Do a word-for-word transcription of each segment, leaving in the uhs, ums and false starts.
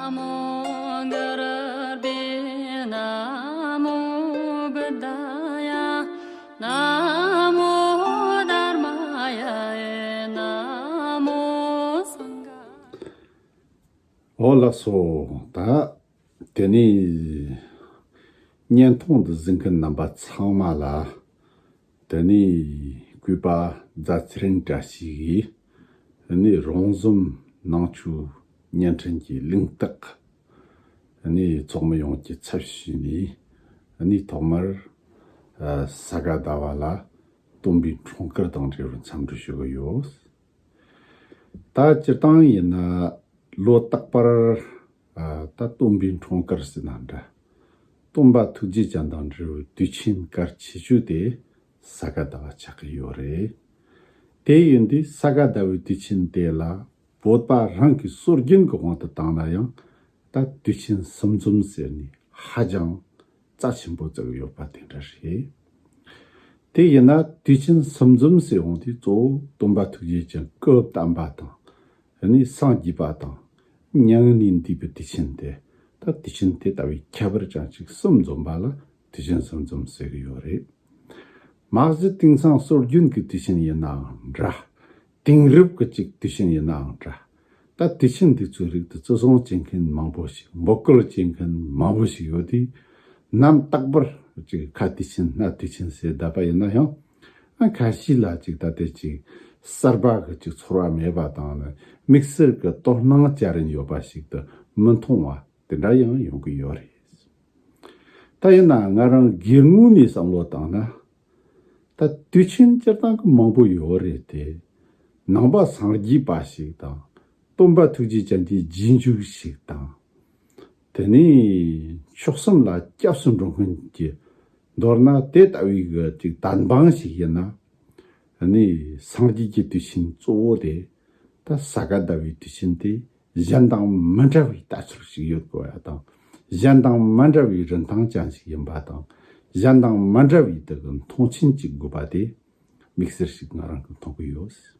नमो गुरुर्भ्यो नमो बुद्धाय नमो धर्माय नमो संघाय འོ་ལགས་སོ། ད་དེ་ནས་བརྙན་ཐུང་འདི་གཟིགས་མཁན་རྣམ་པ་ཚང་མ་ལ། དེ་ནས་གུས་པ་རྫ་ཚེ་རིང་བཀྲ་ཤིས་ཀྱིས། དེ་ནས་རོང་ཟོམ་ནང་ཆོས་བརྙན་འཕྲིན་གྱི་གླེང་སྟེགས། དེ་ནས་ཚོགས་མི་ཡོངས་ཀྱི་ཚབ་ཞུས་ནས། དེ་ནས་ཐོག་མར་ཨ་ས་ག་ཟླ་བ་ལ་སྟོན་པའི་འཁྲུངས་སྐར་དང་འབྲེལ་བར་འཚམས་འདྲི་ཞུ་གི་ཡོད། ད་སྤྱིར་བཏང་ཡིན་ན་ལོ་རྟག་པར་ཨ་ད་སྟོན་པའི་འཁྲུངས་སྐར་ཟེར་ན་འདྲ། སྟོན་པ་ཐུགས་རྗེ་ཅན་དང་འབྲེལ་བའི་དུས་ཆེན་གལ་ཆེ་ཤོས་དེ་ས་ག་ཟླ་བ་ཆགས་ཀྱི་ཡོད་རེད། དེ་ཡིན་དུས་ས་ག་ཟླ་བའི་དུས་ཆེན་དེ་ལ་བོད་པ་རང་གི་སྲོལ་རྒྱུན་གྱི་དབང་དུ་བཏང་ན་ཡང་ད་དུས་ཆེན་གསུམ་འཛོམས་ཟེར་ནས་ཧ་ཅང་རྩ་ཆེན་པོ་བརྩི་གི་ཡོད་པ་དེ་འདྲ་རེད། དེ་ཡིན་ན་དུས་ཆེན་གསུམ་འཛོམས་ཟེར་འོང་དུས་གཙོ་བོ་སྟོན་པ་ཐུགས་རྗེ་ཅན་སྐུ་བལྟམས་པ་དང་། ནི་སངས་རྒྱས་པ་དང་མྱ་ངན་ལས་འདས་པའི་དུས་ཆེན་དེ། ད་དུས་ཆེན་དེ་ལྟ་བུའི་ཁྱད་པར་ཅན་ཞིག་གསུམ་འཛོམས་པ་ལ་དུས་ཆེན་གསུམ་འཛོམས་ཟེར་གི་ཡོད་རེད། མ་གཞི་དེང་སང་སྲོལ་རྒྱུན་གྱི་དུས་ཆེན་ཡིན་ནའང་འདྲ། དེང་རབས་ཀྱི་ཅིག་དུས་ཆེན་ཡིན་ནའང་འདྲ། ད་དུས་ཆེན་འདི་ཚོའི་རིགས་དེ་བརྩི་སྲུང་བྱེད་མཁན་མང་པོ་ཞིག་འབོད་སྐུལ་བྱེད་མཁན་མང་པོ་ཞིག་ཡོད་དུས། ནམ་རྟག་པར་ཅིག་ཁ་དུས་ཆེན་གནའ་དུས་ཆེན་ཟེར་བསྡད་པ་ཡིན་ན་ཡང་། ཨ་ཁ་ཤས་ལ་ཅིག་ད་ལྟའི་ཅིག་གསར་པ་གི་ཅིག་ཚོར་བ་མེད་པ་དང་ནི་དམིགས་བསལ་གྱི་དོ་སྣང་སྐྱེ་རིན་ཡོད་པ་ཞིག་ཏུ་མི་མཐོང་བ་དེ་འདྲ་ཡང་ཡོང་གི་ཡོད་རེད། ད་ཡིན་ན་ང་རང་སྒེར་ངོས་ནས་བསམ་བློ་བཏང་ན། ད་དུས་ཆེན་སྤྱིར་བཏང་གི་མང་པོ་ཡོད་རེད་དེ། ནང་པ་སངས་རྒྱས་པ་ཞིག་དང་། སྟོན་པ་ཐུགས་རྗེ་ཅན་གྱི་རྗེས་འཇུག་ཞིག་དང་། དེ་ནས་མཆོག་གསུམ་ལ་སྐྱབས་སུ་འགྲོ་མཁན་གྱི། མདོར་ན་དེ་ལྟ་བུའི་གི་ཅིག་དད་འབངས་ཤིག་ཡིན་ན། ནི་སངས་རྒྱས་ཀྱི་དུས་ཆེན་གཙོ་བོ་དེ། ད་ས་ག་ཟླ་བའི་དུས་ཆེན་དེ་གཞན་དང་མི་འདྲ་བའི་ལྟ་ཚུལ་ཞིག་ཡོད་དགོས་ཡ་དང་། གཞན་དང་མི་འདྲ་བའི་རིན་ཐང་ཅན་ཞིག་ཡིན་པ་དང་། གཞན་དང་མི་འདྲ་བའི་དེ་གི་མཐོང་ཆེན་ཅིག་དགོས་པ་དེ་དམིགས་བསལ་ཞིག་ང་རང་གིས་མཐོང་གི་ཡོད།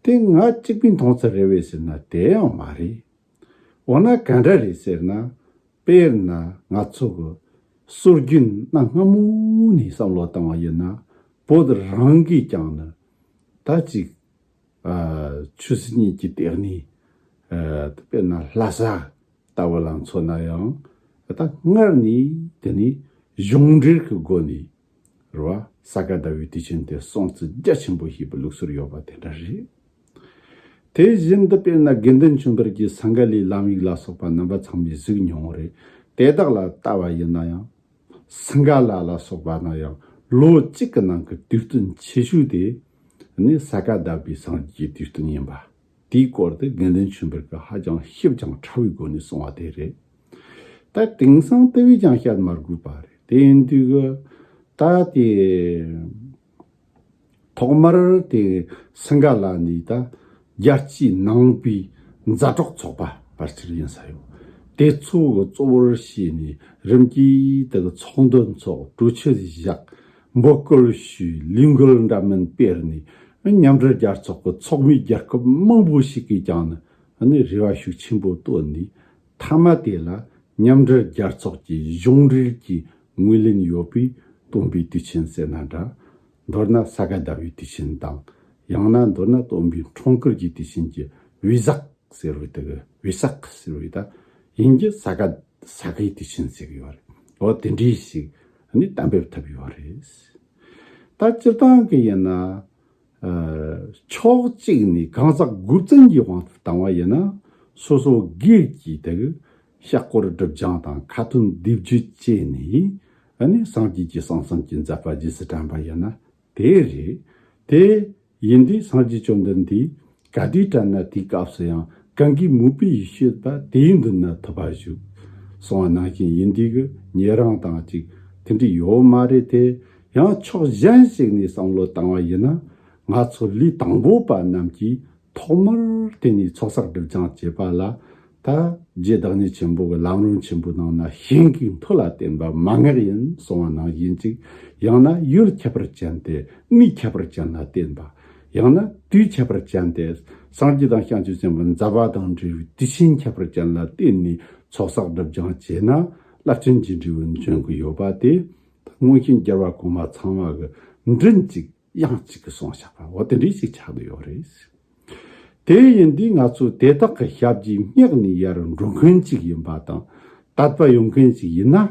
དེ་ང་གཅིག་པུའི་མཐོང་ཚུལ་རེད་བས་ཟེར་ན་དེ་ཡང་མ་རེད། འོ་ན་ག་འདྲ་རེད་ཟེར་ན། དཔེར་ན་ང་ཚོ་གི་སྲོལ་རྒྱུན་གནའ་སྔ་མོ་ནས་བསམ་བློ་བཏང་བ་ཡིན་ན། བོད་རང་གིས་ཀྱང་ནི་ད་ཅིག་ཨ་ཆོས་སྲིད་གཉིས་ཀྱི་སྟེང་ནས། ཨ་དཔེར་ན་ལྷ་ས་ལྟ་བུ་ལ་མཚོན་ན་ཡང་། ད་སྔར་ནས་དེ་ནས་གཞུང་འབྲེལ་གྱི་སྒོ་ནས་རེད་བ། ས་ག་ཟླ་བའི་དུས་ཆེན་དེ་སྲུང་བརྩི་རྒྱ་ཆེན་པོ་བྱེད་པའི་ལུགས་སྲོལ་ཡོད་པ་དེ་འདྲ་རེད། དེ་བཞིན་དུ་དཔེར་ན་དགེ་འདུན་ཆོས་འཕེལ་གྱི་སིངྒ་ལའི་ལམ་ཡིག་ལ་སོགས་པ་རྣམ་པ་ཚང་མས་གཟིགས་མྱོང་བ་རེད། དེ་དག་ལ་ལྟ་བ་ཡིན་ན་ཡང་། སིངྒ་ལ་ལ་སོགས་པ་ན་ཡང་ལོ་གཅིག་གི་ནང་གི་དུས་སྟོན་ཆེ་ཤོས་དེ་ནི་ས་ག་ཟླ་བའི་སངས་རྒྱས་ཀྱི་དུས་སྟོན་ཡིན་པ། དེའི་སྐོར་དུ་དགེ་འདུན་ཆོས་འཕེལ་གྱིས་ཧ་ཅང་ཞིབ་ཅིང་ཕྲ་བའི་སྒོ་ནས་གསུངས་པ་དེ་རེད། ད་དེང་སང་དེ་བས་ཀྱང་བཤད་མ་དགོས་པ་རེད། དེ་ཡིན་དུས་གི་ད་དེ། ཐོག་མར་དེ་སིངྒ་ལ་ནས་ད་རྒྱལ་སྤྱིའི་ནང་པའི་མཛའ་གྲོགས་ཚོགས་པ་ཕལ་ཆེར་ཡིན་ས་ཡོད། དེ་ཚོ་གི་གཙོ་བོར་བྱས་ནས་རིམ་གྱིས་དེ་གི་ཚོགས་འདུ་འཚོགས། གྲོས་ཆོད་བཞག། འབོད་སྐུལ་ཞུས། ལས་འགུལ་འདྲ་མིན་སྤེལ་ནས་མཉམ་འབྲེལ་རྒྱལ་ཚོགས་ཀྱི་ཚོགས་མི་རྒྱལ་ཁབ་མང་པོ་ཞིག་གིས་ཀྱང་ནི་རེ་བ་ཤུགས་ཆེན་པོ་བཏོན་ནས། མཐའ་མ་དེ་ལ་མཉམ་འབྲེལ་རྒྱལ་ཚོགས་ཀྱི་གཞུང་འབྲེལ་གྱི་ངོས་ལེན་ཡོད་པའི་སྟོན་པའི་དུས་ཆེན་ཟེར་ན་འདྲ། མདོར་ན་ས་ག་ཟླ་བའི་དུས་ཆེན་དང་། ཡང་ན་མདོར་ན་སྟོན་པའི་འཁྲུངས་སྐར་གྱི་དུས་ཆེན་གྱི་བེ་སག་ཟེར་བའི་དེ་གི་བེ་སག་ཟེར་བའི་ད་ཡིན་གྱི་ས་ག་ས་གའི་དུས་ཆེན་ཟེར་གི་ཡོད་རེད། འོ་དེ་འདྲའི་ཞིག་ནི་གཏན་འབེབས་ཐུབ་ཡོད་རེད། ད་སྤྱིར་བཏང་གི་ཡིན་ན། ཕྱོགས་གཅིག་ནས་གང་ཟག་དགུ་བཙན་གྱི་དབང་དུ་བཏང་བ་ཡིན་ན། སོ་སོ་སྒེར་གྱི་དེ་ཤ་སྐོར་སྒྲུབ་སྦྱང་དང་ཁ་ཏོན་འདེབས་རྒྱུ་བཅས་ནས་ནི་སངས་རྒྱས་ཀྱི་གསང་གསུམ་གྱི་མཛད་པ་རྗེས་སུ་དྲན་པ་ཡིན་ན་དེ་རེད། དེ་ཡིན་དུས་སངས་རྒྱས་བཅོམ་ལྡན་འདས་ག་དུས་དྲན་ན་དེའི་སྐབས་སུ་ཡང་གང་གིས་མོས་པའི་ཡིད་བྱེད་པ་དེའི་མདུན་ན་ཐུབ་པ་བཞུགས་གསུང་བ་ནང་བཞིན་ཡིན་དུས་ཀྱི་ཉེ་རིང་དང་གཅིག་དེ་འདྲ་ཡོད་མ་རེད་དེ། ཡང་ཕྱོགས་གཞན་ཞིག་ནས་བསམ་བློ་བཏང་བ་ཡིན་ན། ང་ཚོ་ལུས་དང་པོ་པ་རྣམས་ཀྱིས་ཐོག་མར་དེ་ནས་ཚོགས་བསགས་སྒྲིབ་སྦྱང་བྱེད་པ་ལ། ད་རྗེ་བདག་ཉིད་ཆེན་པོ་གི་ལམ་རིམ་ཆེན་པོའི་ནང་ན་ཞིང་གི་མཐུ་ལ་བརྟེན་པ་མན་ངག་ཡིན་གསུང་བ་ནང་བཞིན་ཅིག་ཡང་ན་ཡུལ་ཁྱད་པར་ཅན་ཏེ་གནས་ཁྱད་པར་ཅན་ལ་བརྟེན་པ། ཡང་ན་དུས་ཁྱད་པར་ཅན་ཏེ་ སངས་རྒྱས་དང་བྱང་ཆུབ་སེམས་དཔའི་མཛད་པ་དང་འབྲེལ་བའི་དུས་ཆེན་ཁྱད་པར་ཅན་ལ་བརྟེན་ནས་ཚོགས་བསགས་སྒྲིབ་སྦྱང་བྱས་ན་རླབས་ཆེན་གྱི་འབྲས་བུ་འབྱུང་གི་ཡོད་པ་དེ། མངོན་ཤེས་རྒྱལ་བ་གོང་མ་ཚང་མ་གི་མགྲིན་གཅིག་དབྱངས་གཅིག་གིས་གསུངས་བཞག་པ་འོ་དེ་འདྲ་ཞིག་ཆགས་བསྡད་ཡོད་རེད། དེ་ཡིན་དུས་ང་ཚོ་དེ་དག་གི་ཞབས་ཀྱིས་སྙེག་ནས་ཡར་འགྲོ་མཁན་ཅིག་ཡིན་པ་དང་དད་པ་ཡོད་མཁན་ཅིག་ཡིན་ན།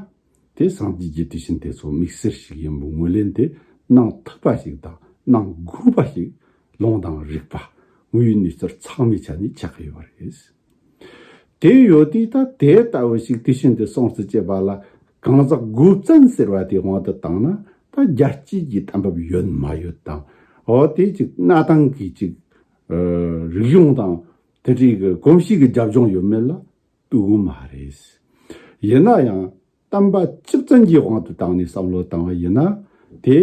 དེ་སངས་རྒྱས་ཀྱི་དུས་ཆེན་དེ་ཚོ་དམིགས་བསལ་ཞིག་ཡིན་པའི་ངོས་ལེན་དེ་གནང་ཐུབ་པ་ཞིག་དང་གནང་དགོས་པ་ཞིག་ལུང་དང་རིགས་པ་དངོས་ཡོད་གནས་ཚུལ་ཚང་མའི་ཆ་ནས་ཆགས་ཀྱི་ཡོད་རེད། དེ་ཡོད་དུས་ད་དེ་ལྟ་བུ་ཞིག་དུས་ཆེན་དེ་སྲུང་བརྩི་བྱེད་པ་ལ་གང་ཟག་དགུ་བཙན་ཟེར་བ་དེའི་དབང་དུ་བཏང་ན་ད་རྒྱལ་སྤྱིའི་གི་གཏན་འབེབས་ཡོད་མ་ཡོད་དང་འོ་དེ་ཅིག་གནའ་དེང་གི་ཅིག་རིག་གཞུང་དང་དེ་འདྲའི་གི་གོམས་གཤིས་ཀྱི་རྒྱབ་ལྗོངས་ཡོད་མེད་ལ་ལྟོས་གི་མ་རེད། ཡིན་ན་ཡང་བསྟན་པ་སྤྱི་བཙན་གྱི་དབང་དུ་བཏང་ནས་བསམ་བློ་བཏང་བ་ཡིན་ན་དེ་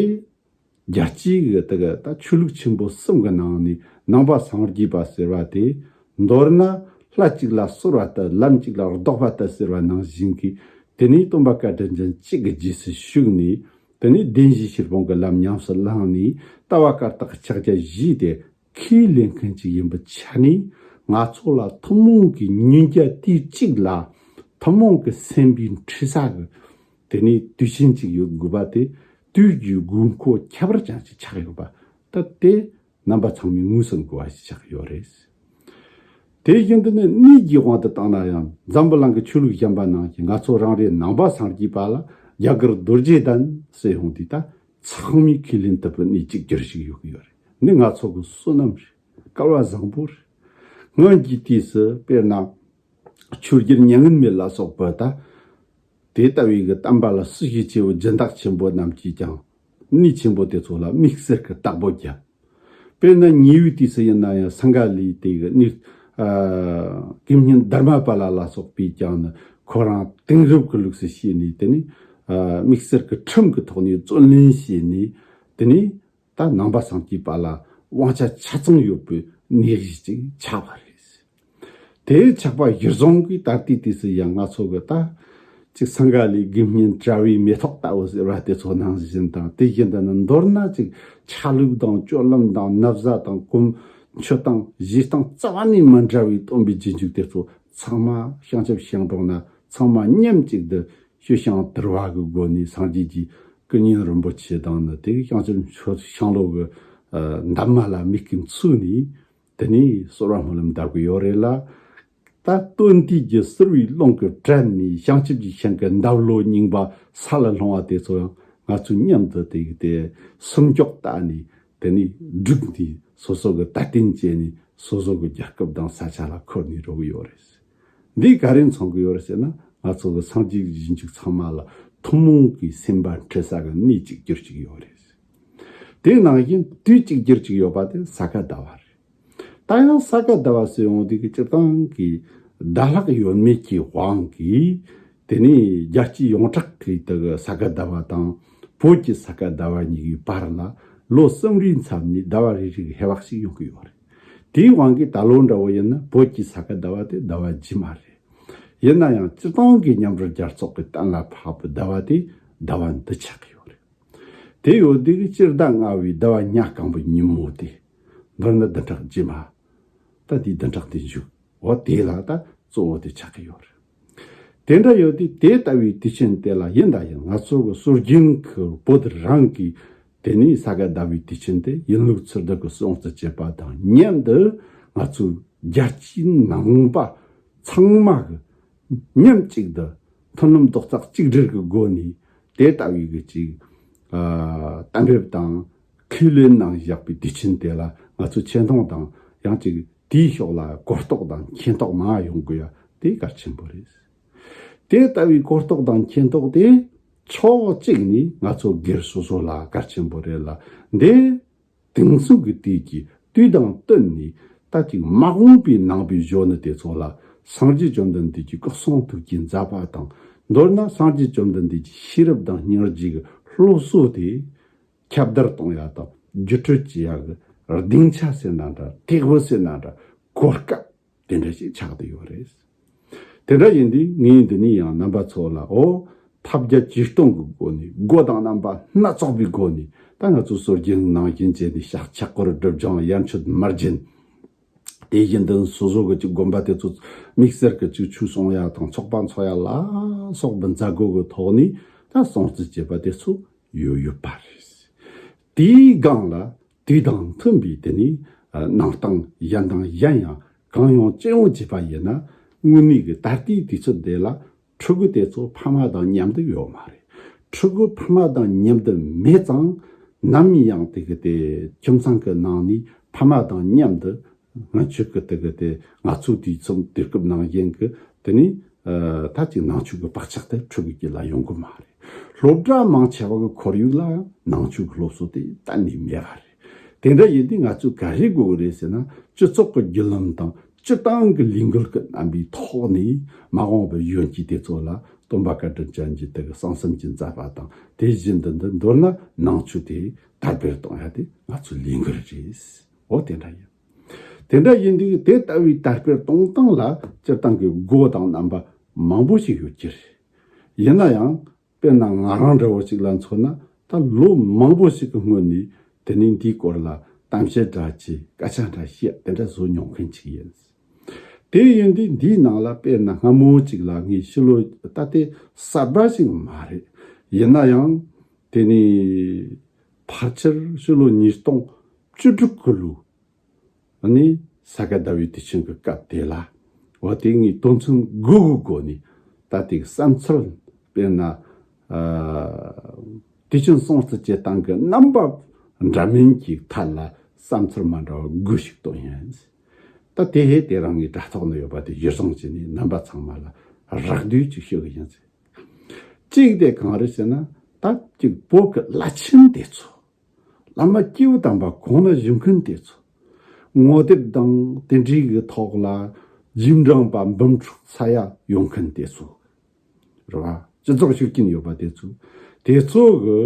རྒྱལ་སྤྱིའི་གི་དེ་གི་ད་ཆོས་ལུགས་ཆེན་པོ་གསུམ་གི་ནང་ནས་ནང་པ་སངས་རྒྱས་པ་ཟེར་བ་དེ་མདོར་ན་ལྷ་གཅིག་ལ་གསོལ་བ་ལྟ་ལམ་གཅིག་ལ་ལྡོག་པ་ལྟ་ཟེར་བ་ནང་བཞིན་གྱི་དེ་ནས་སྟོན་པ་བཀའ་དྲིན་ཅན་གཅིག་གི་རྗེས་སུ་ཞུགས་ནས་དེ་ནས་བདེན་བཞིའི་ཕྱིར་སྤོང་གི་ལམ་ཉམས་སུ་བླངས་ནས་ལྟ་བ་བཀའ་རྟགས་ཕྱག་རྒྱ་བཞེས་ཏེ། ཁས་ལེན་མཁན་ཅིག་ཡིན་པའི་ཆ་ནས་ང་ཚོ་ལ་ཐུན་མོང་གི་ཉིན་རྒྱལ་དུས་གཅིག་ལ་ཐུན་མོང་གི་སེམས་པའི་འཁྲུལ་ས་གི་དེ་ནས་དུས་ཆེན་ཅིག་ཡོད་དགོས་པ་དེ་དུས་ཀྱི་དགོས་མཁོ་ཁྱད་པར་ཅན་ཞིག་ཆགས་ཡོད་པ་ད་དེ་རྣམ་པ་ཚང་མས་ངོས་ཟིན་དགོས་པ་ཞིག་ཆགས་ཡོད་རེད། དེ་བཞིན་དུ་ནི་གནས་ཀྱི་དབང་དུ་བཏང་ན་ཡང་འཛམ་བུ་གླིང་གི་ཆོས་ལུགས་གཞན་པ་ནང་བཞིན་ང་ཚོ་རང་རེ་ནང་པ་སངས་རྒྱས་པ་ལ་རྒྱ་གར་རྡོ་རྗེ་གདན་ཟེར་ཡོང་དུས་ད་ཚང་མས་ཁས་ལེན་ཐུབ་པའི་གནས་གཅིག་གྱུར་ཞིག་ཡོད་ཀྱི་ཡོད་རེད། འདི་ང་ཚོ་གི་བསོད་ནམས་རེད། སྐལ་བ་བཟང་པོ་རེད། སྔོན་གྱི་དུས་སུ་དཔེར་ན་ཆོས་རྒྱལ་མྱ་ངན་མེད་ལ་སོགས་པ་ད་དེ་ལྟ་བུའི་གི་བསྟན་པ་ལ་སྲི་ཞུ་ཆེ་བོ་སྦྱིན་བདག་ཆེན་པོ་རྣམས་ཀྱིས་ཀྱང་གནས་ཆེན་པོ་དེ་ཚོ་ལ་དམིགས་བསལ་གྱི་བདག་པོ་བརྒྱབ། དཔེར་ན་ཉེ་བའི་དུས་སུ་ཡིན་ན་ཡང་སིངྒ་ལའི་དེ་གི་གནས་ཨ་དགེ་བསྙེན་དྷརྨ་པཱ་ལ་ལ་སོགས་པས་ཀྱང་ནི་ཁོ་རང་དེང་རབས་ཀྱི་ལུགས་སུ་བྱས་ནས་དེ་ནི་ཨ་དམིགས་བསལ་གྱི་ཁྲིམས་ཀྱི་ཐོག་ནས་བརྩོན་ལེན་བྱས་ནས་དེ་ནི་ད་ནང་པ་སངས་རྒྱས་པ་ལ་དབང་ཆ་ཆ་ཚང་ཡོད་པའི་གནས་གཞི་ཅིག་ཆགས་པ་རེད། དེའི་ཆགས་པ་གཞིར་བཟུང་གིས་ད་ལྟའི་དུས་སུ་ཡང་ང་ཚོ་གི་ད་ཅིག་སིངྒ་ལའི་དགེ་བསྙེན་གྲྭ་བའི་མེ་ཏོག་ལྟ་བུ་ཟེར་བ་དེ་ཚོ་ནང་བཞིན་དང་དེ་བཞིན་དུ་ནི་མདོར་ན་ཅིག་ཆ་ལུགས་དང་སྤྱོད་ལམ་དང་ན་བཟའ་དང་གོམས་མཆོད་སྟངས་གཞས་སྟངས་རྩ་བ་ནས་མི་འདྲ་བའི་སྟོན་པའི་རྗེས་འཇུག་དེ་ཚོ་ཚང་མ་བྱང་ཆུབ་ཤིང་སྡོང་ན་ཚང་མ་མཉམ་གཅིག་ཏུ་ཞུ་ཞིང་དར་བ་གི་སྒོ་ནས་སངས་རྒྱས་ཀྱི་སྐུ་བརྙན་རིན་པོ་ཆེ་དང་ནི་དེ་བྱང་ཆུབ་མཆོག་ཤིང་ལོ་གི་འདབ་མ་ལ་མིག་གིས་འཚོས་ནས། དེ་ནས་གསོལ་བ་སྨོན་ལམ་འདེབས་ཀྱི་ཡོད་རེད་ལ། ད་སྟོན་དུས་ཀྱི་བསིལ་བའི་རླུང་གིས་བྲན་ནས་བྱང་ཆུབ་ཀྱི་ཞིང་གི་འདབ་ལོ་རྙིང་པ་ས་ལ་ལྷུང་བ་དེ་ཚོ་ཡང་ང་ཚོས་མཉམ་དུ་དེ་གི་དེ་སུམ་ཅོག་བཏགས་ནས་དེ་ནས་བསྒྲིགས་ནས་སོ་སོ་གི་དད་རྟེན་བྱས་ནས་སོ་སོ་གི་རྒྱལ་ཁབ་དང་ས་ཆ་ལ་འཁུར་ནས་འགྲོ་གི་ཡོད་རེད། འདིས་ག་རེ་མཚོན་གི་ཡོད་རེད་ཟེར་ན་ང་ཚོ་གི་སངས་རྒྱས་ཀྱི་རྗེས་འཇུག་ཚང་མ་ལ་ཐུན་མོང་གི་སེམས་པ་འཁྲུལ་ས་གི་གནས་གཅིག་གྱུར་ཅིག་ཡོད་རེད། དེ་ནང་བཞིན་དུས་གཅིག་གྱུར་ཅིག་ཡོད་པ་དེ་ས་ག་ཟླ་བ་རེད། ད་ཡང་ས་ག་ཟླ་བ་ཟེར་ཡོང་དུས་ཀྱི་སྤྱིར་བཏང་གི་ཟླ་ལྷག་ཡོད་མེད་ཀྱི་དབང་གིས་དེ་ནས་རྒྱལ་སྤྱི་ཡོངས་གྲགས་ཀྱི་དེ་གི་ས་ག་ཟླ་བ་དང་བོད་ཀྱི་ས་ག་ཟླ་བ་གཉིས་ཀྱི་བར་ལ་ལོ་གསུམ་རེའི་མཚམས་ནས་ཟླ་བ་རེ་རེ་གི་ཧེ་བག་ཞིག་ཡོང་གི་ཡོད་རེད། དེའི་དབང་གིས་ད་ལོ་འདྲ་བོ་ཡིན་ན་བོད་ཀྱི་ས་ག་ཟླ་བ་དེ་ཟླ་བ་རྗེས་མ་རེད། ཡིན་ན་ཡང་སྤྱིར་བཏང་གི་མཉམ་འབྲེལ་རྒྱལ་ཚོགས་ཀྱི་གཏན་ལ་ཕབ་པའི་ཟླ་བ་དེ་ཟླ་བ་འདི་ཆགས་ཀྱི་ཡོད་རེད། དེ་ཡོད་དུས་ཀྱི་སྤྱི་ཟླ་ལྔ་བའི་ཟླ་བ་ཉ་རྐང་པའི་ཉིན་མོ་དེ། མདོར་ན་བདུན་ཕྲག་རྗེས་མ། ད་དེའི་བདུན་ཕྲག་དེ་མཇུག་འོ་དེ་ལ་ད་གཙོ་བོ་དེ་ཆགས་ཀྱི་ཡོད་རེད། དེ་འདྲ་ཡོད་དུས་དེ་ལྟ་བུའི་དུས་ཆེན་དེ་ལ་ཡིན་ད་ཡིན་ང་ཚོ་གི་སྲོལ་རྒྱུན་གྱི་བོད་རང་གི་དེ་ནས་ས་ག་ཟླ་བའི་དུས་ཆེན་དེ་ཡིན་ལུགས་ཚུལ་ལྡོག་གི་སྲུང་བརྩི་བྱེད་པ་དང་མཉམ་དུ་ང་ཚོའི་རྒྱལ་སྤྱིའི་ནང་པ་ཚང་མ་གི་མཉམ་གཅིག་ཏུ་མཐུན་ལམ་རྡོག་རྩ་གཅིག་སྒྲིལ་གྱི་སྒོ་ནས་དེ་ལྟ་བུའི་གི་ཅིག་ཨ་གཏན་འབེབས་དང་ཁས་ལེན་གནང་བཞག་པའི་དུས་ཆེན་དེ་ལ་ང་ཚོ་ཆེ་མཐོང་དང་ཡང་ཅིག་དེའི་ཕྱོགས་ལ་གོ་རྟོགས་དང་མཁྱེན་རྟོགས་མང་ཡོང་དགོས་ཡ་དེ་གལ་ཆེན་པོ་རེད། དེ་ལྟ་བུའི་གོ་རྟོགས་དང་མཁྱེན་རྟོགས་དེ་ཕྱོགས་གཅིག་ནས་ང་ཚོ་སྒེར་སོ་སོ་ལ་གལ་ཆེན་པོ་རེད་ལ་འདི། དེང་སང་གི་དུས་ཀྱི་དུས་དང་བསྟུན་ནས་ད་ཅིག་མ་འོངས་པའི་ནང་པའི་གཞོན་ནུ་དེ་ཚོ་ལ་སངས་རྒྱས་བཅོམ་ལྡན་འདས་ཀྱི་སྐུ་གསུང་ཐུགས་ཀྱི་མཛད་པ་དང་མདོར་ན་སངས་རྒྱས་བཅོམ་ལྡན་འདས་ཀྱི་ཤེས་རབ་དང་སྙིང་རྗེ་གི་སློབ་གསོ་དེ་ཁྱབ་བརྡལ་གཏོང་ཡ་དང་བརྒྱུད་སྤྲོད་བྱེད་ཡ་གི་སྡིངས་ཆ་ཟེར་ན་འདྲ་སྟེགས་བུ་ཟེར་ན་འདྲ་གོ་སྐབས་དེ་འདྲ་ཞིག་ཆགས་བསྡད་ཡོད་རེད། དེ་འདྲ་ཡིན་དུས་ངས་འདི་ནས་ཡང་རྣམ་པ་ཚོ་ལ་འོ་ཐབས་བརྒྱ་ཇུས་སྟོང་གི་སྒོ་ནས་སྒོ་དང་རྣམ་པ་སྣ་ཚོགས་པའི་སྒོ་ནས་ད་ང་ཚོ་སྲོལ་རྒྱུན་ནང་བཞིན་བྱས་ཏེ་ཤག་ཆག་སྐོར་སྒྲིབ་སྦྱང་ཡར་མཆོད་མར་སྦྱིན། དེ་བཞིན་དུ་སོ་སོ་གི་ཅིག་དགོན་པ་དེ་ཚོ་དམིགས་བསལ་གྱི་ཅིག་ཆོས་གསུང་ཡ་དང་ཚོགས་པ་འཚོགས་ཡ་ལ་སོགས་པའི་མཛད་སྒོ་གི་ཐོག་ནས་ད་སྲུང་བརྩི་བྱེད་པ་དེ་ཚོ་ཡོད་ཡོད་པ་རེད། དེའི་སྒང་ལ་དུས་དང་མཐུན་པའི་དེ་ནས་ཨ་གནང་སྟངས་གཞན་དང་གཞན་ཡང་གང་ཡོང་ཅི་ཡོང་བྱས་པ་ཡིན་ན། དངོས་གནས་ཀྱི་ད་ལྟའི་དུས་ཚོད་འདི་ལ་ཕྲུ་གུ་དེ་ཚོ་ཕ་མ་དང་མཉམ་དུ་ཡོད་མ་རེད། ཕྲུ་གུ་ཕ་མ་དང་མཉམ་དུ་མེད་ཙང་ནམ་ཡང་དེ་གི་དེ་ཁྱིམ་ཚང་གི་ནང་ནས་ཕ་མ་དང་མཉམ་དུ་ང་ཆོས་ཀྱི་དེ་གི་དེ་ང་ཚོའི་དུས་མཚམས་དུས་སྐབས་ནང་བཞིན་གྱི་དེ་ནས་ཨ་ད་ཅིག་ནང་ཆོས་ཀྱི་བག་ཆགས་དེ་ཕྲུ་གུ་གཅིག་ལ་ཡོང་གི་མ་རེད། སློབ་གྲྭ་མང་ཆེ་བ་གི་ཁོར་ཡུག་ལ་ཡང་ནང་ཆོས་ཀྱི་སློབ་གསོ་དེ་གཏན་ནས་མེད་པ་རེད། དེ་འདྲ་ཡིན་དུས་ང་ཚོས་ག་རེ་དགོས་ཀྱི་རེད་ཟེར་ན། སྤྱི་ཚོགས་ཀྱི་བརྒྱུད་ལམ་དང་སྤྱིར་བཏང་གི་ལས་འགུལ་གྱི་རྣམ་པའི་ཐོག་ནས་མ་འོངས་པའི་གཞོན་སྐྱེས་དེ་ཚོ་ལ་སྟོན་པ་བཀའ་དྲིན་ཅན་གྱི་དེ་གི་གསང་གསུམ་གྱི་མཛད་པ་དང་དེ་བཞིན་དུ་འདི་མདོར་ན་ནང་ཆོས་དེ་དར་སྤེལ་གཏོང་ཡ་དེ་ང་ཚོའི་ལས་འགུལ་རེད། འོ་དེ་འདྲ་ཡིན། དེ་འདྲ་ཡིན་དུས་དེ་ལྟ་བུའི་དར་སྤེལ་གཏོང་སྟངས་ལ་སྤྱིར་བཏང་གི་སྒོ་དང་རྣམ་པ་མང་པོ་ཞིག་ཡོད་ཀྱི་རེད། ཡིན་ན་ཡང་དཔེར་ན་ང་རང་འདྲ་བོ་ཞིག་ལ་མཚོན་ན། ད་ལོ་མང་པོ་ཞིག་གི་སྔོན་ནས་དེ་ནས་འདིའི་སྐོར་ལ་གཏམ་བཤད་འདྲ་བྱས། སྐད་ཆ་འདྲ་བཤད། དེ་འདྲ་བཟོ་མྱོང་མཁན་ཅིག་ཡིན། དེ་ཡིན་དུས་འདིའི་ནང་ལ་དཔེར་ན་སྔ་མོ་ཅིག་ལ་ངས་ཕྱི་ལོ་ད་དེ་གསར་པ་ཞིག་མ་རེད། ཡིན་ན་ཡང་དེ་ནས་ཕལ་ཆེར་ཕྱི་ལོ་ཉིས་སྟོང་བཅུ་དྲུག་གི་ལོ་ནས་ས་ག་ཟླ་བའི་དུས་ཆེན་གྱི་སྐབས་དེ་ལ། འོ་དེ་ངས་དོན་ཚན་དགུ་གི་སྒོ་ནས་ད་དེ་བསམ་ཚུལ། དཔེར་ན་ཨ་དུས་ཆེན་སྲུང་བརྩི་བྱེད་སྟངས་ཀྱི་རྣམ་པ་འདྲ་མིན་གྱི་ཐད་ལ་བསམ་ཚུལ་མ་འདྲ་བ་དགུ་ཞིག་བཏོན་ཡིན། ད་དེ་ཧེ་དེ་རང་གི་དྲ་ཐོག་ན་ཡོད་པ་དེ་གཞིར་བཟུང་བྱས་ནས་རྣམ་པ་ཚང་མ་ལ་རགས་བསྡུས་ཅིག་ཞུ་གི་ཡིན། གཅིག་དེ་གང་རེད་ཟེར་ན། ད་གཅིག་བོད་ཀྱི་བླ་ཆེན་དེ་ཚོ། བླ་མ་སྐྱེས་བུ་དམ་པ་གོང་ན་བཞུགས་མཁན་དེ་ཚོ། ངོ་དེབ་དང་དེ་འདྲའི་གི་ཐོག་ལ་རྗེས་འབྲང་པ་འབུམ་ཕྲག་ཚ་ཡ་ཡོང་མཁན་དེ་ཚོ། རེད་བ། སྤྱི་ཚོགས་ཤུགས་རྐྱེན་ཡོད་པ་དེ་ཚོ། དེ་ཚོ་གི་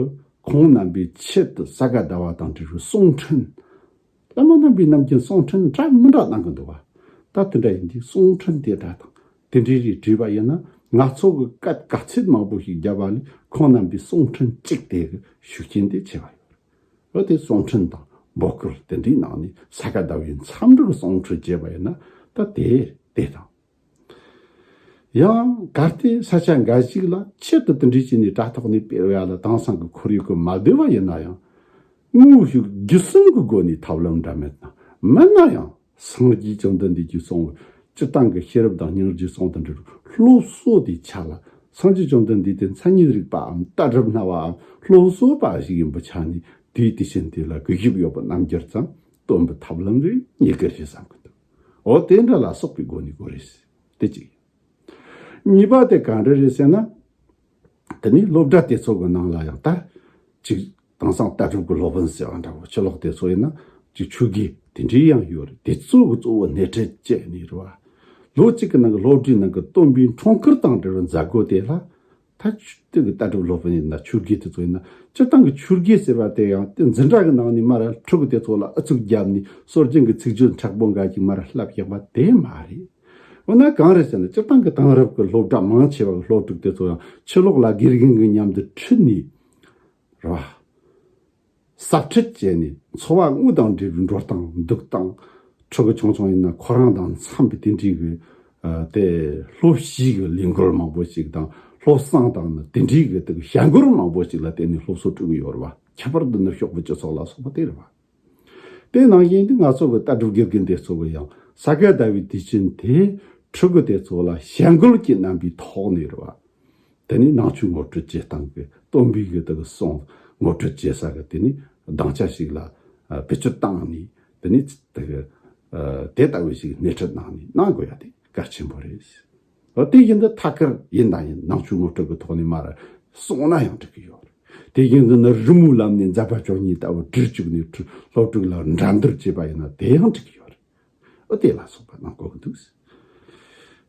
ཁོང་རྣམ་པའི་ཆེད་དུ་ས་ག་ཟླ་བ་དང་འབྲེལ་བའི་གསུང་འཕྲིན། བླ་མ་རྣམ་པས་ནམ་རྒྱུན་གསུང་འཕྲིན་འདྲ་མི་འདྲ་གནང་གི་འདུག་བ། ད་དེ་འདྲ་ཡིན་དུས་གསུང་འཕྲིན་དེ་འདྲ་དང་དེ་འདྲའི་རིགས་བྲིས་པ་ཡིན་ན། ང་ཚོ་གི་སྐད་ག་ཚོད་མང་པོ་ཞིག་བརྒྱབ་པ་ལས་ཁོང་རྣམ་པའི་གསུང་འཕྲིན་གཅིག་དེ་གི་ཤུགས་རྐྱེན་དེ་ཆེ་བ་ཡོད་རེད། འོ་དེ་གསུང་འཕྲིན་དང་འབོད་སྐུལ་དེ་འདྲའི་ནང་ནས་ས་ག་ཟླ་བའི་མཚམས་འདྲི་གི་གསུང་འཕྲིན་བྱས་པ་ཡིན་ན། ད་དེ་དེ་དང་། ཡང་གལ་ཏེ་ས་ཆ་འགའ་ཞིག་ལ་ཆེད་དུ་དེ་འདྲའི་བྱས་ནས་དྲ་ཐོག་ནས་སྤེལ་ཡ་ལ་དེང་སང་གི་ཁོར་ཡུག་གི་མ་བདེ་བ་ཡིན་ན་ཡང་། དངོས་ཤུགས་བརྒྱུད་གསུམ་གྱི་སྒོ་ནས་ཐབས་ལམ་འདྲ་མེད་དང་། མིན་ན་ཡང་སངས་རྒྱས་བཅོམ་ལྡན་འདས་ཀྱིས་གསུངས་པའི་སྤྱིར་བཏང་གི་ཤེས་རབ་དང་སྙིང་རྗེ་གསུང་དང་འབྲེལ་བའི་སློབ་གསོ་དེ་ཆ་ལ། སངས་རྒྱས་བཅོམ་ལྡན་འདས་དེ་མཚན་ཉིད་རིག་པའམ་ལྟ་གྲུབ་སྨྲ་བའམ་སློབ་གསོ་པ་ཞིག་ཡིན་པའི་ཆ་ནས་དེའི་དུས་ཆེན་དེ་ལ་གུས་ཞབས་ཡོད་པའི་རྣམ་འགྱུར་ཙམ་སྟོན་པའི་ཐབས་ལམ་རེ་རྙེད་ཀྱི་རེད་བསམ་གྱི་འདུག་འོ་དེ་འདྲ་ལ་སོགས་པའི་སྒོ་ནས་དགོས་རེད། དེ་གཅིག་གཉིས་པ་དེ་གང་འདྲ་རེད་ཟེར་ན། དེ་ནས་སློབ་གྲྭ་དེ་ཚོ་གི་ནང་ལ་ཡང་ད་ཅིག་དེང་སང་ལྟ་གྲུབ་ཀྱི་སློབ་དཔོན་ཟེར་བ་འདྲ་བོ། ཕྱི་ལོགས་དེ་ཚོ་ཡིན་ན་ཅིག་ཆོས་དགེ་དེ་འདྲའི་ཡང་ཡོད་རེད། དེ་ཚོ་གི་གཙོ་བོ་སྣེ་ཁྲིད་བྱས་ནས་རེད་བ། ལོ་གཅིག་གི་ནང་གི་སློབ་གྲྭའི་ནང་གི་སྟོན་པའི་འཁྲུངས་སྐར་དང་འབྲེལ་བའི་མཛད་སྒོ་དེ་ལ། ད་ཆོས་དེ་གི་ལྟ་གྲུབ་སློབ་དཔོན་ཡིན་ན་ཆོས་དགེ་དེ་ཚོ་ཡིན་ན། སྤྱིར་བཏང་གི་ཆོས་དགེ་ཟེར་བ་དེ་ཡང་དེ་འཛིན་གྲྭ་གི་ནང་ནས་མར་ཕྲུ་གུ་དེ་ཚོ་ལ་ཨུ་ཚུགས་བརྒྱབ་ནས་སྲོལ་རྒྱུན་གྱི་ཚིག་བརྗོད་མཁྲེགས་པོ་འགའ་ཞིག་མར་བསླབ་བཞག་པ་དེ་མ་རེད། འོ་ན་གང་རེད་ཟེར་ན། སྤྱིར་བཏང་གི་དེང་རབས་ཀྱི་སློབ་གྲྭ་མང་ཆེ་བ་གི་སློབ་ཕྲུག་དེ་ཚོ་ཡང་ཕྱི་ལོགས་ལ་དགེ་རྒན་གྱི་མཉམ་དུ་ཁྲིད་ནས་རེད་བ། ཟབ་ཁྲིད་བྱས་ནས་འཚོ་བ་དངོས་དང་འབྲེལ་བའི་འགྲོ་སྟངས་འདུག་སྟངས། ཕྲུ་གུ་ཆུང་ཆུང་ཡིན་ན་ཁོ་རང་དང་འཚམས་པའི་དེ་འདྲའི་གི་ཨ་དེ་སློབ་གཞིའི་གི་ལས་འགུལ་མང་པོ་ཞིག་དང་། སློབ་གསེང་དང་ནི་དེ་འདྲའི་གི་དེ་གི་བྱ་འགུལ་མང་པོ་ཞིག་ལ་བརྟེན་ནས་སློབ་གསོ་སྤྲོད་ཀྱི་ཡོད་རེད་བ། ཁྱད་པར་དུ་ནུབ་ཕྱོགས་པའི་སྤྱི་ཚོགས་ལ་སོགས་པ་དེ་རེད་བ། དེ་ནང་བཞིན་དུ་ང་ཚོ་གི་ལྟ་གྲུབ་དགེ་རྒན་དེ་ཚོ་གི་ཡང་ས་ག་ཟླ་བའི་དུས་ཆེན་དེ་ཕྲུ་གུ་དེ་ཚོ་ལ་བྱ་འགུལ་གྱི་རྣམ་པའི་ཐོག་ནས་རེད་བ། དེ་ནས་ནང་ཆོས་ངོ་སྤྲོད་བྱེད་སྟངས་ཀྱི་སྟོན་པའི་གི་དེ་གི་གསུང་ངོ་སྤྲོད་བྱེད་ས་གི་དེ་ནས་སྡིངས་ཆ་ཞིག་ལ་ཨ་བེད་སྤྱོད་བཏང་ནས། དེ་ནས་དེ་གི་ཨ་དེ་ལྟ་བུ་ཞིག་སྣེ་ཁྲིད་གནང་ནས་གནང་དགོས་ཡ་དེ་གལ་ཆེན་པོ་རེད། འོ་དེ་བཞིན་དུ་ཐད་ཀར་ཡིན་དང་ཡིན་ནང་ཆོས་ངོ་སྤྲོད་ཀྱི་ཐོག་ནས་མར་གསུངས་ན་ཡང་འགྲིག་གི་ཡོད་རེད། དེ་བཞིན་དུ་ནི་རི་མོའི་ལམ་ནས་མཛད་པ་བཅུ་གཉིས་ལྟ་བུ་བྲིས་བཅུག་ནས་སློབ་ཕྲུག་ལ་འགྲན་བསྡུར་བྱས་པ་ཡིན་ན་དེ་ཡང་འགྲིག་གི་ཡོད་རེད། འོ་དེ་ལ་སོགས་པ་གནང་དགོས་ཀྱི་འདུག་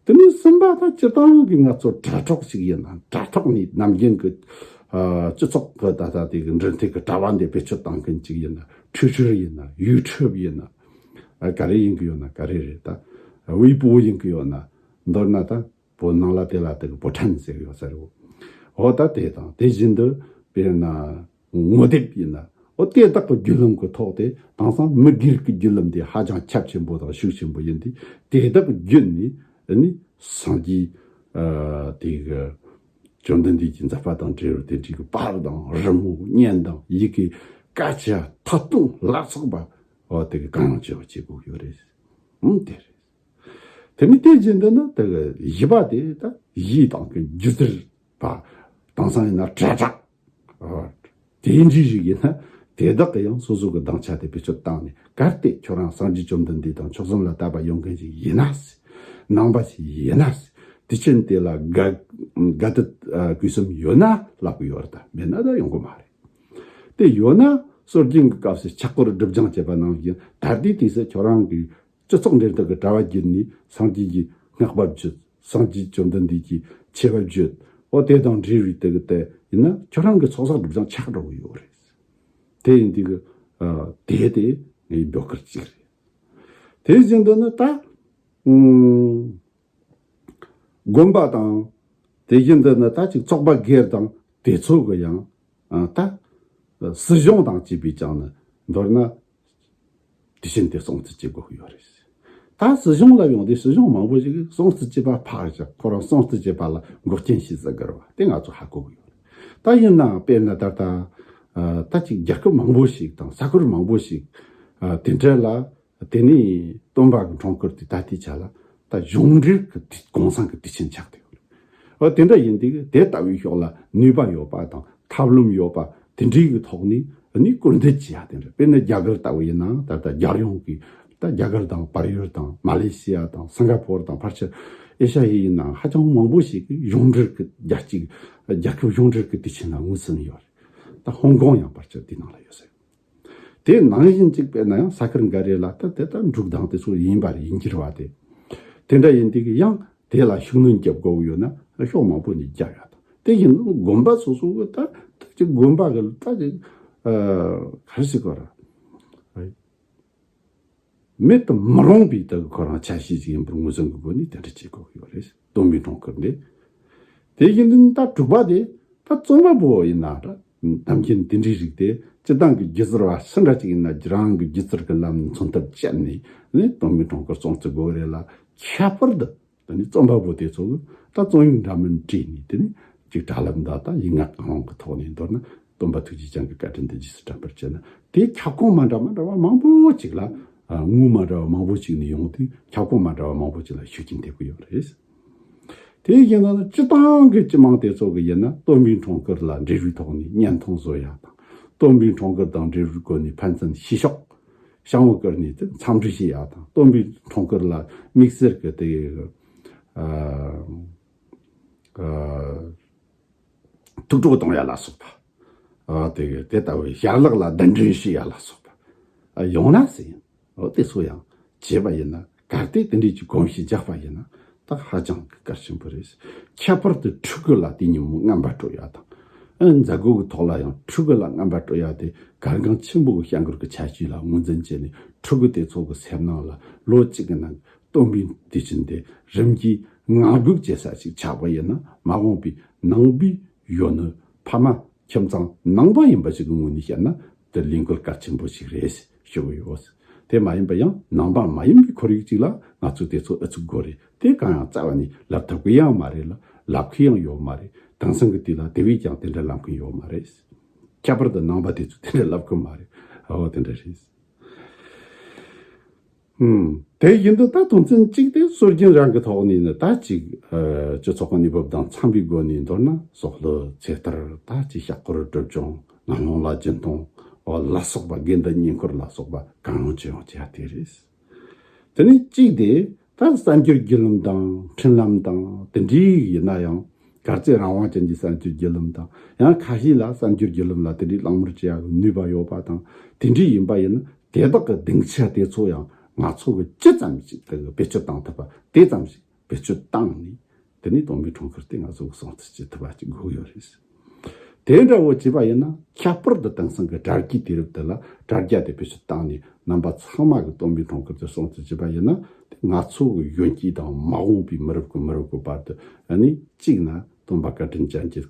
དེ་ནས་གསུམ་པ་དང་སྤྱིར་བཏང་གི་ང་ཚོ་དྲ་གྲོགས་ཤིག་ཡིན་ན། དྲ་ཐོག་ནས་ནམ་རྒྱུན་གྱི་ཨ་སྤྱི་ཚོགས་ཀྱི་ད་ལྟ་དེ་གི་འབྲེལ་མཐུད་ཀྱི་དྲ་བ་འདི་བེད་སྤྱོད་གཏོང་མཁན་ཅིག་ཡིན་ན། ཊུའི་ཊར་ཡིན་ན། ཡུ་ཊུབ་ཡིན་ན། ཨ་ག་རེ་ཡིན་གི་ཡོད་ན། ག་རེ་རེད། ད་ཝེ་པོ་ཡིན་གི་ཡོད་ན། མདོར་ན་ད་བོད་ནང་ལ་དེ་ལ་དེ་གི་བོད་ཕྲན་ཟེར་གི་ཡོད་ས་རེད། འོ་ད་དེ་དང་དེ་བཞིན་དུ་དཔེར་ན་ངོ་དེབ་ཡིན་ན། འོ་དེ་དག་གི་བརྒྱུད་ལམ་གྱི་ཐོག་དེ་དེང་སང་མི་སྒེར་གྱི་བརྒྱུད་ལམ་དེ་ཧ་ཅང་ཁྱབ་ཆེན་པོ་དང་ཤུགས་ཆེན་པོ་ཡིན་དུས། དེ་དག་གི་བརྒྱུད་ནས་ནི་སངས་རྒྱས་ཨ་དེ་གི་བཅོམ་ལྡན་འདས་ཀྱི་མཛད་པ་དང་འབྲེལ་བའི་དེ་འདྲའི་གི་པར་དང་རི་མོ་བརྙན་དང་ཡི་གེ་སྐད་ཆ་ཐད་གཏོང་ལ་སོགས་པ་འོ་དེ་གི་གང་ཡང་ཆེ་བ་བྱེད་དགོས་ཡོད་རེད། ཨང་དེ་རེད། དེ་ནི་དེ་བཞིན་དུ་ནི་དེ་གི་བཞི་པ་དེ་ད་ཡིད་དང་གི་སྒྱུ་རྩལ་པ། དེང་སང་ཡིན་ན་དྲ་གྲགས། ཨ། དེ་འདྲའི་རིགས་ཡིན་ན་དེ་དག་གི་ཡང་སོ་སོ་གི་སྡིངས་ཆ་དེ་བེད་སྤྱོད་བཏང་ནས། གལ་ཏེ་ཁྱོད་རང་སངས་རྒྱས་བཅོམ་ལྡན་འདས་དང་མཆོག་གསུམ་ལ་དད་པ་ཡོད་མཁན་ཞིག་ཡིན་ན། ནང་པ་ཞིག་ཡིན་ན། དུས་ཆེན་དེ་ལ་དགའ་དགའ་དད་ཨ་གུས་སེམས་ཡོད་ན་ལབ་གི་ཡོད་རེད། ད་མེད་ན་ད་ཡོང་གི་མ་རེད། དེ་ཡོད་ན་སྲོལ་རྒྱུན་གྱི་སྐབས་སུ་ཕྱག་སྐོར་སྒྲུབ་སྦྱང་བྱེད་པ་ནང་བཞིན། ད་ལྟའི་དུས་སུ་ཁྱོད་རང་གི་སྤྱི་ཚོགས་འབྲེལ་གཏུག་གི་དྲ་བ་བརྒྱུད་ནས་སངས་རྒྱས་ཀྱི་བསྔགས་པ་བརྗོད། སངས་རྒྱས་བཅོམ་ལྡན་འདས་ཀྱི་ཆེ་བ་བརྗོད། འོ་དེ་དང་འབྲེལ་བའི་དེ་གི་དེ་ཡིན་ན་ཁྱོད་རང་གི་ཚོགས་བསགས་སྒྲུབ་སྦྱང་ཆག་འགྲོ་གི་ཡོད་རེད། དེ་ཡིན་དུས་གི་ཨ་དེ་དེ་ངའི་འབོད་སྐུལ་གཅིག་རེད། དེ་བཞིན་དུ་ནི་ད་ཨུམ། དགོན་པ་དང་དེ་བཞིན་དུ་ནི་ད་ཅིག་ཚོགས་པ་སྒེར་དང་དེ་ཚོ་གི་ཡང་ཨ་ད་སྲིད་གཞུང་དང་བཅས་པའི་ཀྱང་ནི་མདོར་ན་དུས་ཆེན་དེ་སྲུང་བརྩི་བྱེད་དགོས་ཀྱི་ཡོད་རེད། ད་སྲིད་གཞུང་ལ་ཡོང་དུས་སྲིད་གཞུང་མང་པོ་ཞིག་གིས་སྲུང་བརྩི་བྱེད་པ་ཕར་བཞག་ཁོ་རང་སྲུང་བརྩི་བྱེད་པ་ལ་འགོག་རྐྱེན་བྱེད་ཟེར་གི་རེད་བ། དེ་ང་ཚོ་ཧ་གོ་གི་ཡོད་རེད། ད་ཡིན་ནའང་དཔེར་ན་ད་ལྟ་ཨ་ད་ཅིག་རྒྱལ་ཁབ་མང་པོ་ཞིག་དང་ས་ཁུལ་མང་པོ་ཞིག་ཨ་དེ་འདྲ་ལ། དེ་ནས་སྟོན་པ་གི་འཁྲུངས་སྐར་དེ་ད་ལྟའི་ཆ་ལ་ད་གཞུང་འབྲེལ་གྱི་དུས་གུང་སེང་གི་དུས་ཆེན་ཆགས་བསྡད་ཡོད་རེད། འོ་དེ་འདྲ་ཡིན་དུས་དེ་ལྟ་བུའི་ཕྱོགས་ལ་ནུས་པ་ཡོད་པ་དང་ཐབས་ལམ་ཡོད་པ་དེ་འདྲའི་གི་ཐོག་ནས་ནི་སྐུལ་འདེད་བྱེད་ཡ་དེ་འདྲ། དཔེར་ན་རྒྱ་གར་ལྟ་བུ་ཡིན་ན་ད་ལྟ་རྒྱལ་ཡོངས་ཀྱི་ད་རྒྱ་གར་དང་བལ་ཡུལ་དང་མ་ལེ་ཤི་ཡ་དང་སིང་ག་པོར་དང་ཕལ་ཆེར་ཨེ་ཤ་ཡའི་ཡིན་ནའང་ཧ་ཅང་མང་པོ་ཞིག་གིས་གཞུང་འབྲེལ་གྱི་རྒྱལ་སྤྱི་རྒྱལ་ཁབ་གཞུང་འབྲེལ་གྱི་དུས་ཆེན་ལ་ངོས་ཟིན་ཡོད་རེད། ད་ཧོང་ཀོང་ཡང་ཕལ་ཆེར་དེའི་ནང་ལ་ཡོད་ས་ཡོད། དེ་ནང་བཞིན་གཅིག་དཔེར་ན་ཡང་ས་ཁུལ་འགའ་རེ་ལ་ད་དེ་ལྟར་འབྲུག་དང་དེ་ཚོ་ཡིན་པ་རེད། ཡིན་གྱི་རེད་བ། དེ་དེ་འདྲ་ཡིན་དུས་ཀྱི་ཡང་དེ་ལ་ཤུགས་སྣོན་རྒྱབ་དགོས་ཡོད་ན་ཕྱོགས་མང་པོ་ནས་རྒྱབ་ཡ་དང་། དེ་ཡིན་དུས་དགོན་པ་སོ་སོ་གི་ད་ད་ཅིག་དགོན་པ་གི་ད་ཅིག་ཨ་ག་རེ་ཟེར་དགོས་རེད། མེད་དུ་མི་རུང་བའི་ད་ཁོ་རང་ཆ་ཤས་ཅིག་ཡིན་པར་ངོས་འཛིན་གྱི་སྒོ་ནས་དེ་འདྲ་བྱེད་དགོས་ཀྱི་ཡོད་རེད། སྟོན་པའི་འཁྲུངས་སྐར་འདི། དེ་བཞིན་དུ་ད་དྲུག་པ་དེ་ད་རྩོམ་པ་པོ་ཡིན་ན་འདྲ། ནམ་རྒྱུན་དེ་འདྲའི་རིགས་དེ་སྤྱི་བཏང་གི་སྒྱུ་རྩལ་བ་སུ་འདྲ་ཅིག་ཡིན་ན་རང་གི་སྒྱུ་རྩལ་གྱི་ལམ་ནས་མཚོན་ཐབས་སྤྱད་ནས་ནི་སྟོན་པའི་འཁྲུངས་སྐར་སྲུང་བརྩི་དགོས་རེད་ལ། ཁྱད་པར་དུ་དེ་ནི་རྩོམ་པ་པོ་དེ་ཚོ་གིས་ད་རྩོམ་ཡིག་འདྲ་མིན་བྲིས་ནས་དེ་ནི་ཅིག་དྲ་ལམ་དང་ད་ཡིག་ངག་གང་རུང་གི་ཐོག་ནས། མདོར་ན་སྟོན་པ་ཐུགས་རྗེ་ཅན་གྱི་བཀའ་དྲིན་དེ་རྗེས་སུ་དྲན་པར་བྱས་ན། དེ་ཁྱབ་ཁོངས་མ་འདྲ་མ་འདྲ་བ་མང་པོ་ཅིག་ལ། ཨ། ངོས་མ་འདྲ་བ་མང་པོ་ཅིག་ནས་ཡོང་དུས་ཁྱབ་ཁོངས་མ་འདྲ་བ་མང་པོ་ཅིག་ལ་ཤུགས་རྐྱེན་ཐེབས་ཀྱི་ཡོད་རེད། དེ་བཞིན་དུ་སྤྱི་བཏང་གི་སྤྱི་དམངས་དེ་ཚོ་གི་ཡིན་ན་སྟོན་པའི་འཁྲུངས་སྐར་ལ་འབྲེལ་བའི་ཐོག་ནས་བརྙན་ཐུང་བཟོ་ཡ་དང་། སྟོན་པའི་འཁྲུངས་སྐར་དང་འབྲེལ་བའི་སྒོ་ནས་ཕན་ཚུན་ཞུས་ཕྱོགས་བྱང་བུ་བཀུར་ནས་དེ་འཚམས་འདྲི་བྱེད་ཡ་དང་། སྟོན་པའི་འཁྲུངས་སྐར་ལ་དམིགས་བསལ་གྱི་དེ་ཨ་ཨ་ཐུགས་སྤྲོ་གཏོང་ཡ་ལ་སོགས་པ། ཨ་དེ་དེ་ལྟ་བུའི་ཞལ་ལག་ལ་གདན་འདྲེན་ཞུ་ཡ་ལ་སོགས་པ། ཨ་ཡོང་ན་ཟེར་ཡིན། འོ་དེ་ཚོ་ཡང་བྱས་པ་ཡིན་ན། གལ་ཏེ་དེ་འདྲའི་གི་གོམས་གཤིས་འཇགས་པ་ཡིན་ན་ད་ཧ་ཅང་གི་གལ་ཆེན་པོ་རེད། ཁྱད་པར་དུ་ཕྲུ་གུ་ལ་དེ་ཉིན་མོ་རྔན་པ་སྤྲོད་ཡ་དང་། ཨ་མཛད་སྒོ་གི་ཐོག་ལ་ཡང་ཕྲུ་གུ་ལ་རྔན་པ་སྤྲོད་ཡ་དེ་གལ་འགངས་ཆེན་པོ་གི་བྱ་འགུལ་གྱི་ཆ་ཤས་ལ་ངོས་འཛིན་བྱས་ནས། ཕྲུ་གུ་དེ་ཚོ་གི་སེམས་ནང་ལ་ལོ་གཅིག་གི་ནང་སྟོན་པའི་དུས་ཆེན་དེ་རིམ་གྱིས་ངང་སྒུག་བྱེད་ས་ཞིག་ཆགས་པ་ཡིན་ན། མ་འོངས་པའི་ནང་པའི་གཞོན་ནུ་ཕ་མ་ཁྱིམ་ཚང་ནང་པ་ཡིན་པ་ཞིག་གི་ངོས་ནས་བཤད་ན་དེ་ལས་འགུལ་གལ་ཆེན་པོ་ཞིག་རེད་ཞུ་གི་ཡོད། དེ་མ་ཡིན་པ་ཡང་ནང་པ་མ་ཡིན་པའི་ཁོར་ཡུག་ཅིག་ལ་ང་ཚོས་དེ་ཚོ་ཨུ་ཚུགས་དགོས་རེད། དེ་གང་ཡང་རྩ་བ་ནས་ལབ་ཐུབ་ཀྱི་ཡང་མ་རེད་ལ། ལབ་མཁན་ཡང་ཡོད་མ་རེད། དེང་སང་གི་དུས་ལ་དེ་བས་ཀྱང་དེ་འདྲ་ལབ་མཁན་ཡོད་མ་རེད། ཁྱད་པར་དུ་ནང་པ་དེ་ཚོས་དེ་འདྲ་ལབ་གི་མ་རེད། འོ་དེ་འདྲ་རེད། ཨུམ། དེ་ཡིན་དུས་ད་དོན་ཚན་གཅིག་དེ་སྲོལ་རྒྱུན་རང་གི་ཐོག་ནས་ནི་ད་ཅིག་ཨ་སྤྱི་ཚོགས་ཀྱི་གནས་བབ་དང་འཚམ་པའི་སྒོ་ནས། མདོར་ན་ཟོག་བླུ་ཚེ་ཐར། ད་ཅིག་ཕྱག་སྐོར་སྒྲུབ་སྦྱོང་། ངན་སློང་ལ་སྦྱིན་གཏོང་ལ་སོགས་པ། དགེ་འདུན་བསྙེན་བཀུར་ལ་སོགས་པ་གང་ཡོང་ཅི་ཡོང་བྱེད་ཡ་དེ་རེད། དེ་ནས་གཅིག་དེ་ད་གསར་འགྱུར་བརྒྱུད་ལམ་དང་འཕྲིན་ལམ་དང་དེ་འདྲའི་ཡིན་ན་ཡང་། གལ་ཏེ་རང་དབང་ཅན་གྱི་གསར་འགྱུར་བརྒྱུད་ལམ་དང་། ཡང་ཁ་ཤས་ལ་གསར་འགྱུར་བརྒྱུད་ལམ་ལ་དེ་འདྲའི་གླེང་མོལ་བྱེད་ཡག་གི་ནུས་པ་ཡོད་པ་དང་། དེ་འདྲའི་ཡིན་པ་ཡིན་ན་དེ་དག་གི་སྡིངས་ཆ་དེ་ཚོ་ཡང་ང་ཚོ་གི་ཅི་ཙམ་ཞིག་དེ་གི་བེད་སྤྱོད་བཏང་ཐུབ་པ་དེ་ཙམ་ཞིག་བེད་སྤྱོད་བཏང་ནས། དེ་ནས་སྟོན་པའི་འཁྲུངས་སྐར་དེ་ང་ཚོ་གི་སྲུང་བརྩི་བྱེད་ཐུབ་པ་ཅིག་དགོས་ཡོད་རེད། དེ་འདྲ་བོ་བྱས་པ་ཡིན་ན། ཁྱད་པར་དུ་དེང་སང་གི་དྲ་རྒྱའི་དུས་རབས་དེ་ལ་དྲ་རྒྱ་དེ་བེད་སྤྱོད་བཏང་ནས་རྣམ་པ་ཚང་མ་གི་སྟོན་པའི་འཁྲུངས་སྐར་དེ་སྲུང་བརྩི་བྱས་པ་ཡིན་ན། དེ་ང་ཚོ་གི་གཞོན་སྐྱེས་དང་མ་འོངས་པའི་མི་རབས་ཀྱི་མི་རབས་ཀྱི་བར་དུ་ཨ་ནི་གཅིག་ན་སྟོན་པ་བཀའ་དྲིན་ཅན་གྱི་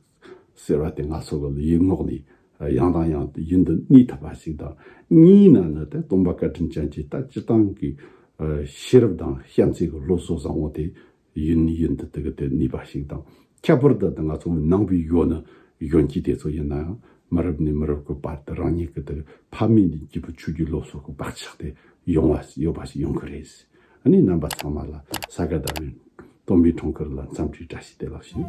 ཟེར་བ་དེ་ང་ཚོ་གི་ཡིད་ངོགས་ནས་ ཡང་དང་ཡང་དུ་ཡུན་དུ་གནས་ཐུབ་པ་ཞིག་དང་། གཉིས་ན་ནི་དེ་སྟོན་པ་བཀའ་དྲིན་ཅན་གྱི་ད་སྤྱིར་བཏང་གི་ཤེས་རབ་དང་བྱམས་བརྩེ་གི་སློབ་གསོ་བཟང་བོ་དེ་ཡུན་ཡུན་དུ་དེ་གི་དེ་གནས་པ་ཞིག་དང་། ཁྱད་པར་དུ་ང་ཚོ་ནང་པའི་ཡོན་ནི་ཡོན་གྱི་དེ་ཚོ་ཡིན་ན་ཡང་མི་རབས་ནས་མི་རབས་ཀྱི་བར་དུ་རང་ཉིད་ཀྱི་དེ་ཕ་མེས་ནས་སྐྱེས་བུ་ཆོས་ཀྱི་སློབ་གསོ་གི་བག་ཆགས་དེ་ཡོང་བ་ཡོད་པ་ཞིག་ཡོང་གི་རེད། ཨ་ནི་རྣམ་པ་ཚང་མ་ལ་ས་ག་ཟླ་བའི་སྟོན་པའི་འཁྲུངས་སྐར་ལ་འཚམས་འདྲིའི་བཀྲ་ཤིས་བདེ་ལེགས་ཞུ།